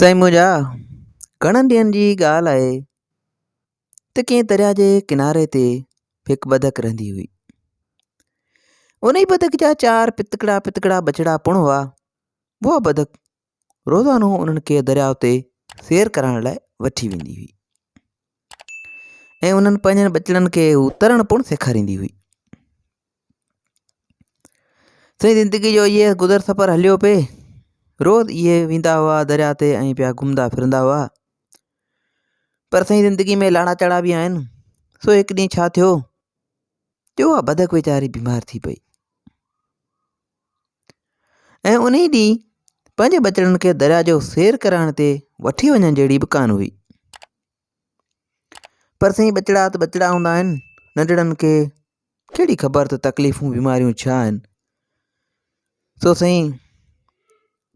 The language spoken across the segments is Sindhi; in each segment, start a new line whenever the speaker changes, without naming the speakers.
سائين منهنجا، گهڻن ڏينهن جي ڳالهه آهي ته ڪنهن درياء جي ڪناري تي هڪ بدڪ رهندي هئي. انهي بدڪ جا چار پتڪڙا پتڪڙا ٻچڙا پڻ هئا. اها بدڪ روزانو انهن کي درياء تي سير ڪرائڻ لاء وٺي ويندي هئي ۽ انهن پنهنجن ٻچڙن کي هو ترڻ پڻ سيکاريندي هئي. سائين زندگي جو اهي گذر سفر هليو پئي روز اهي ويندا هئا دريا تي ۽ پيا گهمندا ڦرندا هئا پر سائين زندگي ۾ لاڙا چاڙها به آهن سو هڪ ڏينهن ڇا ٿيو جو اها بدڪ ويچاري بيمار ٿي پئي ۽ ان ئي ڏينهن پنهنجي ٻچڙن کي دريا جو سير ڪرائڻ تي وٺي وڃڻ جهڙي به ڪانه هئي پر سائين ٻچڙا ته ٻچڙا هوندا آهن ننڍڙن کي ڪهڙي خبر ته تڪليفون بيماريون ڇا آهن سو سائين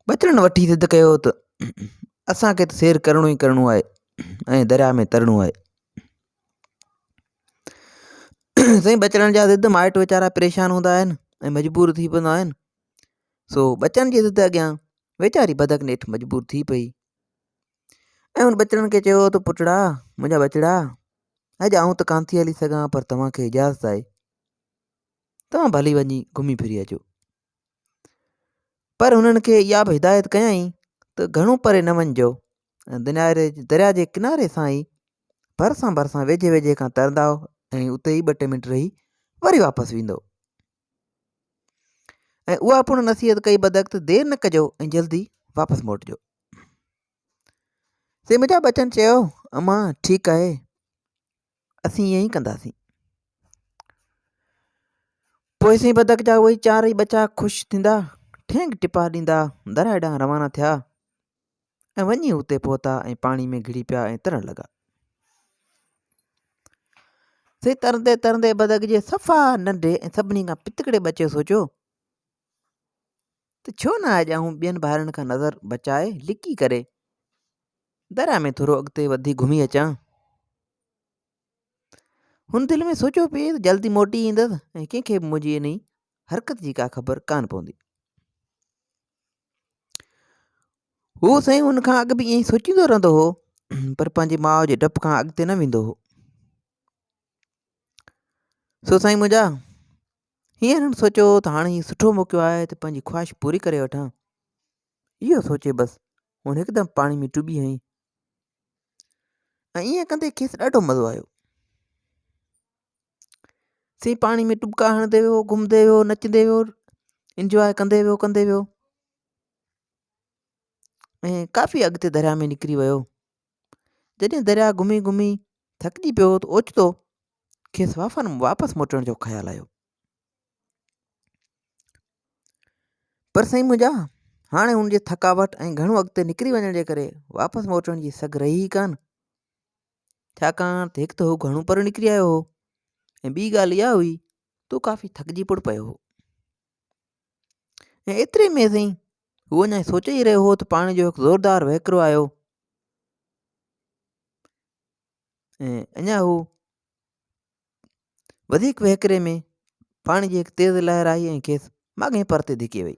ٻچڙن وٺي ضد ڪيو ته اسانکي ته سير ڪرڻو ئي ڪرڻو آهي ۽ درياء ۾ ترڻو آهي سائين ٻچڙن جا ضد مائٽ ويچارا پريشان هوندا آهن ۽ مجبور ٿي پوندا آهن سو ٻچن جي ضد اڳيان ويچاري بدڪ نيٺ مجبور ٿي پئي ۽ هن ٻچڙن کي چيو ته پٽڙا، منهنجا ٻچڙا، اڄ آئون ته ڪانه ٿي هلي سگهان پر توهان کي اجازت آهي، توهان ڀلي وڃي گهمي ڦري اچو. پر هنن کي اها به هدايت ڪيائين ته گهڻو پري نه وڃجو ۽ درياء جي ڪناري سان ئي ڀرسان ڀرسان ويجهي ويجهي کان ترندائو ۽ اتي ئي ٻه ٽي منٽ رهي وري واپس ويندؤ. ۽ اها پڻ نصيحت ڪئي بدڪ ته دير نه ڪجو ۽ جلدي واپس موٽجو. سي منهنجا ٻچن چيو امان ٺيڪ آهي اسين ائين ئي ڪنداسين. پوء سائين بدڪ جا اهي چارئي ٻچا خوش ٿيندا ٺينگ ٽپا ڏيندا درياء ڏانهن روانا ٿيا ۽ وڃي اتي پهتا ۽ پاڻي ۾ گهڙي پيا ۽ ترڻ لڳا. سي ترندي ترندي بدڪ جي صفا ننڍي ۽ سڀني کان پتڪڙي ٻچي سوچيو ته ڇو نه اڄ آئون ٻين ڀائرن کان نظر بچائي لڪي ڪري دريا ۾ ٿورو اڳتي وڌي گهمي اچان. هن دل ۾ سوچيو پئي ته جلدي موٽي ايندس ۽ ڪنهن کي به منهنجي انهي حرڪت جي ڪا خبر ڪانه پوندي. هو سائين ان کان اڳ به ائين سوچيندو رهندو هو پر پنهنجي ماء جي ڊپ کان اڳتي نه ويندو هو. سو سائين منهنجا هينئر هن سوچيو ته هاڻي هي سٺو موقعو آهي ته پنهنجي خواهش پوري ڪري وٺان. اهو سوچي بس هن هڪدم پاڻي ۾ ٽٻي هنئي ۽ ائين ڪندي کيس ڏاڍو مزو آيو. سائين پاڻي ۾ ٽٻڪا هڻندي ويو گهمندي ويو نچندي ويو انجواء ڪندي ويو ڪندي ويو ۽ ڪافي اڳتي درياء ۾ نڪري ويو جڏهن درياء گهمي گهمي ٿڪجي پيو ته اوچتو کيس وافن واپس موٽڻ جو خيال آيو پر سائين منهنجا هاڻي هن جي ٿڪاوٽ ۽ گهڻو اڳتي نڪري وڃڻ جي ڪري واپس موٽڻ جي سگهه رهي ئي ڪانه ڇاڪاڻ ته هڪ ته هو گهڻو پري نڪري آيو هو ۽ ٻي ڳالهه اها هئي ته هو ڪافي ٿڪجي پڻ پيو هو ۽ ايتري ۾ سائين هو اڃا سوچي ئي رهيو هو ته پاڻي جو هڪ زوردار وهڪرو آيو ۽ اڃا هو وڌيڪ وهڪري ۾ پاڻي جي هڪ تيز لهر آئي ۽ کيس ماڳهين پر تي ڌڪي وئي.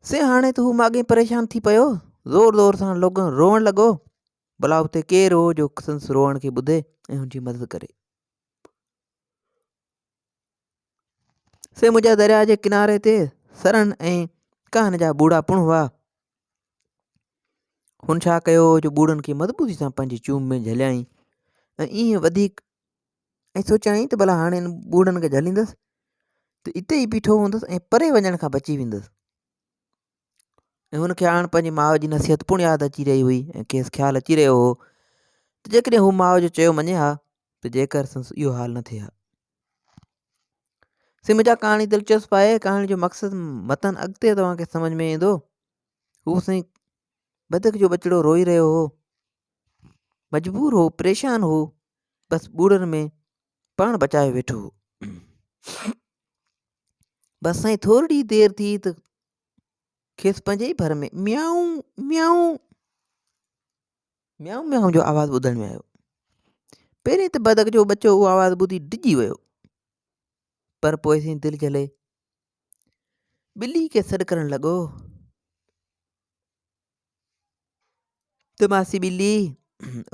سي هاڻي ته هو ماڳهين پريشان ٿي پيو. زور زور سان لوگن روئڻ لڳو. ڀلا اتي ڪير هو جو سندس روئڻ کي ٻڌي ۽ هن جي مدد ڪري. سي منهنجا درياء جي ڪناري تي سرن ۽ ڪانهن جا ٻوڙا پڻ هئا. هن ڇا ڪيو جو ٻوڙن کي مضبوطي سان پنهنجي چونب ۾ جهليائين ۽ ائين وڌيڪ ۽ سوچيائين ته ڀلا هاڻي ان ٻوڙن کي جهليندس ته اتي ئي بيٺو هوندس ۽ پري وڃڻ کان بچي ويندس ۽ هن کي هاڻ پنهنجي ماء جي نصيحت پڻ ياد اچي رهي هئي ۽ کيس خيال اچي رهيو هو ته جيڪڏهن هو ماء جو چيو مڃي ها ته جيڪر سندس اهو حال نه ٿئي ها سي منهنجا ڪهاڻي دلچسپ آهي ڪهاڻي جو مقصد متن اڳتي توهان کي سمجھ ۾ ايندو هو سائين بدڪ جو ٻچڙو روئي رهيو هو. مجبور هو، پريشان هو، بس ٻوڙن ۾ پاڻ بچايو ويٺو هو. بس سائين ٿورڙي دير ٿي ته کيس پنهنجي ئي ڀر ۾ ميائون ميائون ميائون ميائون جو آواز ٻڌڻ ۾ آيو. پهرين ته بدڪ جو ٻچو اهو آواز ٻڌي ڊڄي ويو، پر پوء سائين دل جهلي ٻلي کي سڏ ڪرڻ لڳو. ته ماسي ٻلي،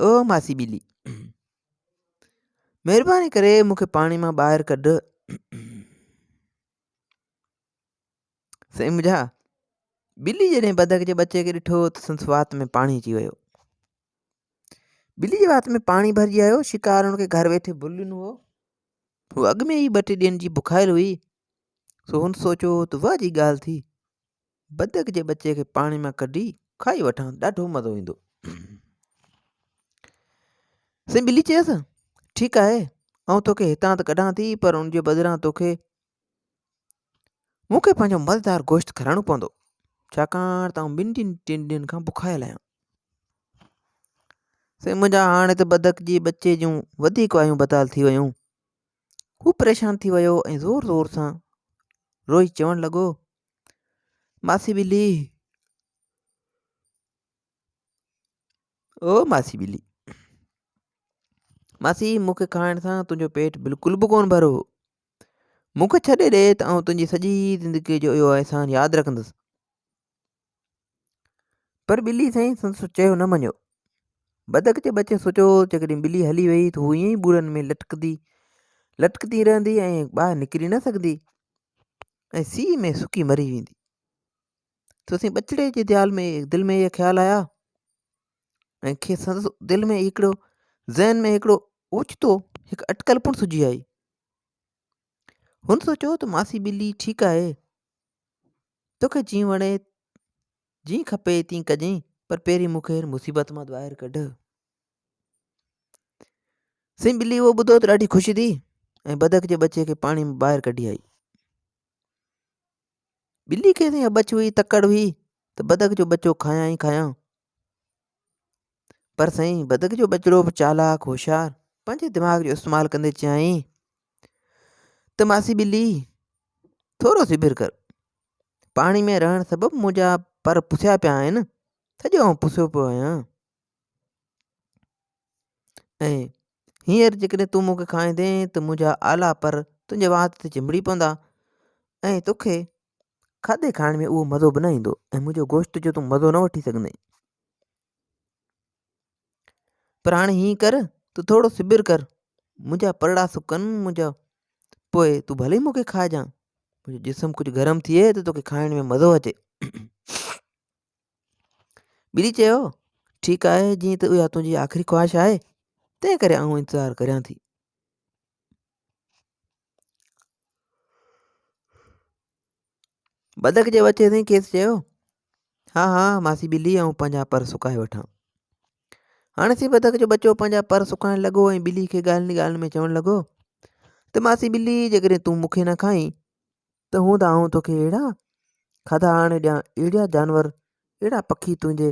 او ماسي ٻلي، مهرباني ڪري مون کي پاڻي مان ٻاهر ڪڍ. سائين منهنجا، ٻلي جڏهن بدڪ جي ٻچي کي ڏٺو ته سندس وات ۾ پاڻي اچي ويو. ٻلي جي وات ۾ پاڻي ڀرجي آيو، شڪار هن کي گهر ويٺي ڀل ڏنو هو. هو اڳ ۾ ئي ٻه ٽي ڏينهن جي بکايل هئي، سو هن سوچيو ته واهه جي ڳالهه ٿي، بدڪ جي ٻچي کي پاڻي مان ڪڍي کائي وٺان، ڏاڍو مزو ايندو. سائين ٻلي چيس، ٺيڪ آهي، آئون توکي هتان ته ڪڍان ٿي، پر ان جي بدران توکي مون کي پنهنجو مزيدار گوشت کارائڻو پوندو، ڇاڪاڻ ته آئون ٻن ٽن ڏينهن کان بکايل آهيان. سائين منهنجا هاڻي ته بدڪ جي ٻچي جون وڌيڪ وايون بتال ٿي ويون. هو پريشان ٿي ويو ۽ زور زور سان روئي چوڻ لڳو، ماسي ٻلي، او ماسي ٻلي، ماسي مون کي کائڻ سان تنهنجو پيٽ بلڪل به ڪونه ڀريو هو. مون کي ڇڏي ڏي ته آئون تنهنجي سڄي زندگيء جو اهو احسان ياد رکندس. پر ٻلي سائين سندس چيو نه مڃيو. بدڪ جي ٻچي سوچيو جيڪڏهن ٻلي هلي وئي ته هو ائين ئي ٻوڙن ۾ لٽڪندي لٽڪندي رهندي ۽ ٻاهر نڪري نه سگهندي ۽ سيء ۾ سڪي مري ويندي. سو سائين ٻچڙي جي ديال ۾ دل ۾ اهي خيال آيا ۽ کيس سندس دل ۾ هڪڙو ذهن ۾ هڪڙو اوچتو هڪ اٽڪل پڻ سجهي آئي. هن سوچيو ته ماسي ٻلي ٺيڪ آهي توکي جيئن وڻي، جيئن کپي تيئن ڪجين، پر پهرين مون کي هن مصيبت مان ٻاهر ڪڍ. سائين ٻلي اهو ٻڌو ته ڏاڍي خوش ٿي ۽ بدڪ جي ٻچي کي پاڻي مان ٻاهر ڪڍي آئي. ٻلي کي سائين اٻڇ هئي، تڪڙ هئي ته بدڪ جو ٻچو کايان ئي کايان. پر سائين بدڪ جو ٻچڙو به چالاڪ هوشيار پنهنجي دماغ جو استعمال ڪندي چيائين ته ماسي ٻلي ٿورو صبر ڪر پاڻي ۾ رهڻ سبب منهنجا پر پسيا پيا آهن سڄو آئون پسيو پيو آهيان ۽ هينئر جيڪڏهن تون مون کي کائيندين ته منهنجا آلا پر تنهنجي وات تي چنبڙي پوندا ۽ توکي کاڌي کائڻ ۾ اهو مزو به نه ايندو ۽ منهنجو گوشت جو تون مزو نه وٺي سگهندين. پر هاڻي هيئن ڪر ته ٿورو صبر ڪر، منهنجا پرڙا سڪن منهنجا پوء تون ڀلي مون کي کائجان، منهنجو جسم ڪجهه گرم ٿئي ته توکي کائڻ ۾ مزو اچي. ٻلي چيو، ٺيڪ آهي جيئن ته اها تنهنجي آخري خواهش آهي، تنهن ڪري آئون انتظار ڪريان ٿي. بدڪ جي ٻچي سائين کيس چيو، ها ها ماسي ٻلي آئون پنهنجا پر سڪائي وٺان. هاڻي سائين بدڪ جو ٻچو پنهنجا پر سڪائڻ لڳو ۽ ٻلي کي ڳالهين ڳالهين ۾ چوڻ لڳو ته ماسي ٻلي جيڪڏهن تون مون کي نه کائين ته هوند آئون توکي اهڙا کاڌا آڻي ڏيان، اهڙا جانور، اهڙا پکي تنهنجي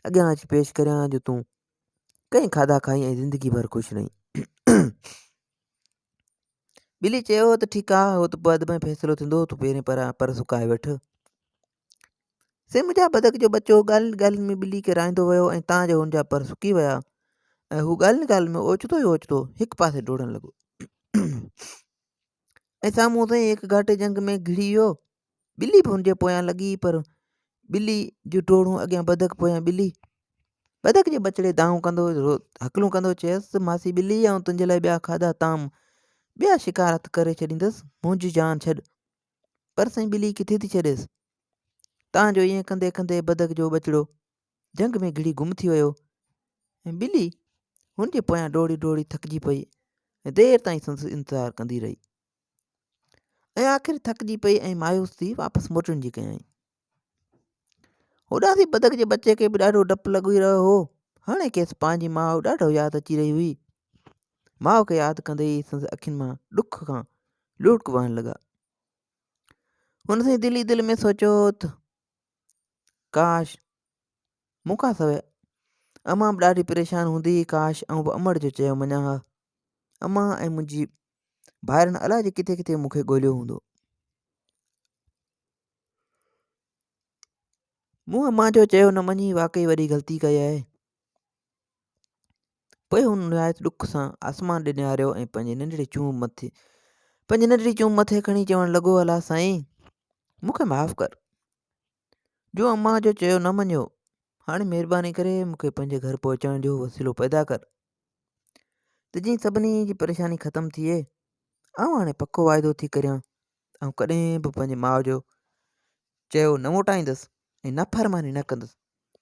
اڳيان اچي پيش ڪريان جو تون ڪئين کاڌا کائين ۽ زندگي ڀر خوش رهين. ٻلي چيو ته ٺيڪ آ، هو ته بعد ۾ فيصلو ٿيندو، تون پهرين پر پر سڪائي وٺ. سي منهنجا بدڪ جو ٻچو ڳالهين ڳالهين ۾ ٻلي کي رائيندو ويو ۽ تان جو هن جا پر سڪي ويا ۽ هو ڳالهين ڳالهين ۾ اوچتو ئي اوچتو هڪ پاسي ڊوڙڻ لڳو ۽ سامهون سائين هڪ گهاٽي جنگ ۾ گهڙي ويو. ٻلي به هن جي پويان لڳي پر ٻلي جون ڊوڙون اڳيان بدڪ پويان ٻلي. بدڪ جي ٻچڙي دانهون ڪندو هڪلون ڪندو چيس ته ماسي ٻلي آئون تنهنجي لاء ٻيا کاڌا طعام ٻيا شڪار هٿ ڪري ڇڏيندس منهنجي جان ڇڏ. پر سائين ٻلي ڪٿي ٿي ڇڏيس. تان جو ائين ڪندي ڪندي بدڪ جو ٻچڙو جهنگ ۾ گهڙي گم ٿي ويو ۽ ٻلي هن جي پويان ڊوڙي ڊوڙي ٿڪجي پئي ۽ دير تائين سندس انتظار ڪندي رهي ۽ آخر ٿڪجي پئي ۽ مايوس ٿي واپس موٽڻ جي ڪيائين. هوڏانهن سين بدڪ جي ٻچي کي به ڏاڍو ڊپ لڳي رهيو هو. هاڻي کيس پنهنجي ماء ڏاڍو ياد اچي رهي هئي. ماء کي ياد ڪندي ئي سندس اکين مان ڏک کان لڙڪ وهڻ لڳا. هن سائين دل ئي دل ۾ سوچيو ته ڪاش مون کان سواء امان به ڏاڍي پريشان هوندي ڪاش آئون به امڙ جو چيو مڃان ها امان ۽ منهنجي ڀائرن الائي ڪٿي ڪٿي مون کي ڳوليو هوندو مون امان جو چيو نه مڃي واقعي وڏي غلطي ڪئي آهي پوء هن نهايت ڏک سان آسمان ڏي نهاريو ۽ پنهنجي ننڍڙي چونب مٿي پنهنجي ننڍڙي چونب مٿي کڻي چوڻ لڳو الله سائين مون کي معاف ڪر جو امان جو چيو نه مڃيو. هاڻي مهرباني ڪري مون کي پنهنجي گهر پهچائڻ جو وسيلو پيدا ڪر ته جيئن سڀني جي پريشاني ختم ٿئي. آئون هاڻي پڪو واعدو ٿي ڪريان ته آئون ڪڏهن به پنهنجي ماء جو چيو نه موٽائيندس ۽ نافرماني نه ڪندس.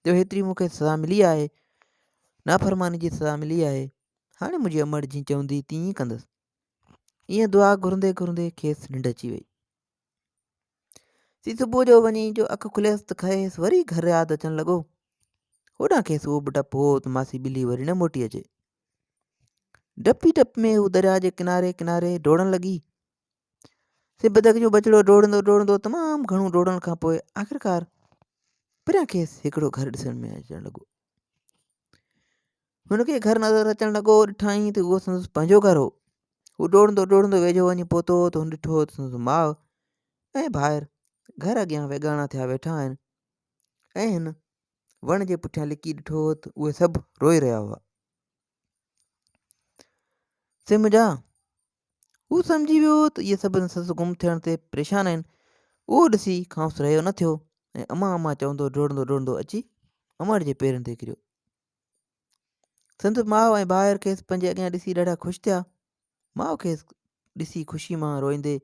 جو هيتري مون کي سزا ملي آهي، نافرماني جي سزا ملي آهي، هاڻي منهنجي امڙ جيئن چوندي تيئن ئي ڪندس. ائين دعا گهرندي گهرندي کيس ننڊ اچي وئي. سي صبح جو وڃي جو اک کليس ته کيس وري گهر ياد اچڻ لڳو. هوڏانهن کيس اهو به ڊپ هو ته ماسي ٻلي وري نه موٽي اچي. ڊپ ئي ڊپ ۾ هو درياء جي ڪناري ڪناري ڊوڙڻ لڳي. سي بدڪ جو ٻچڙو ڊوڙندو ڊوڙندو تمام گهڻو ڊوڙڻ کان پوء آخرڪار پريان کيس هڪڙو گهر ڏسڻ ۾ اچڻ لڳو. هن کي گهر نظر اچڻ لڳو، ڏٺائين ته اهو سندس پنهنجو گهر هو. هو ڊوڙندو ڊوڙندو ويجهو وڃي پهتو ته هن ڏٺو ته سندس ماء ۽ ڀائر گهر اڳيان ويڳاڻا ٿيا ويٺا آهن ۽ هن وڻ جي پٺيان لڪي ڏٺو ته اهي سڀ روئي رهيا هئا. سي منهنجا! هو سمجهي ويو ته اهي سڀ سندس گم ٿيڻ تي پريشان آهن. اهو ڏسي کانئس رهيو نه ٿيو ۽ امان امان چوندو ڊوڙندو ڊوڙندو اچي امڙ جي پيرن تي ڪريو. سندس ماء ۽ ڀائر کيس پنهنجي اڳيان ڏسي ڏاڍا خوش ٿيا. ماء کيس ڏسي خوشي مان روئيندي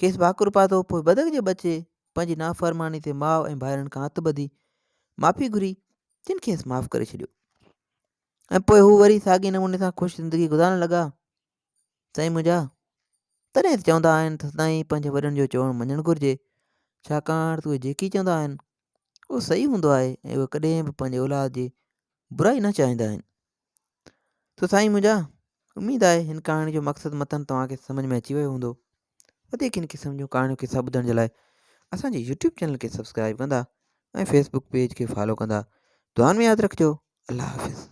کيس ڀاڪر پاتو. پوء بدڪ جي ٻچي پنهنجي نافرماني تي ماء ۽ ڀائرن کان هٿ ٻڌي معافي گهري، جن کيس معاف ڪري ڇڏيو ۽ پوء هو وري ساڳئي نموني سان خوش زندگي گذارڻ لڳا. سائين منهنجا! تڏهن ته چوندا آهن ته سدائين پنهنجي وڏن جو چوڻ مڃڻ گهرجي، ڇاڪاڻ ته اهي جيڪي چوندا آهن، اهو صحيح هوندو آهي ۽ اهي ڪڏهن به پنهنجي اولاد جي برائي نه چاهيندا آهن. سو سائين منهنجا! اميد آهي هن ڪهاڻي جو مقصد متن توهان کي سمجهه ۾ اچي ويو هوندو. وڌيڪ هن قسم جون ڪهاڻيون قصا ٻڌڻ جي لاء اسان جي يوٽيوب چينل کي سبسڪرائب ڪندا ۽ فيسبوڪ پيج کي فالو ڪندا. دعائن ۾ ياد رکجو. الله حافظ.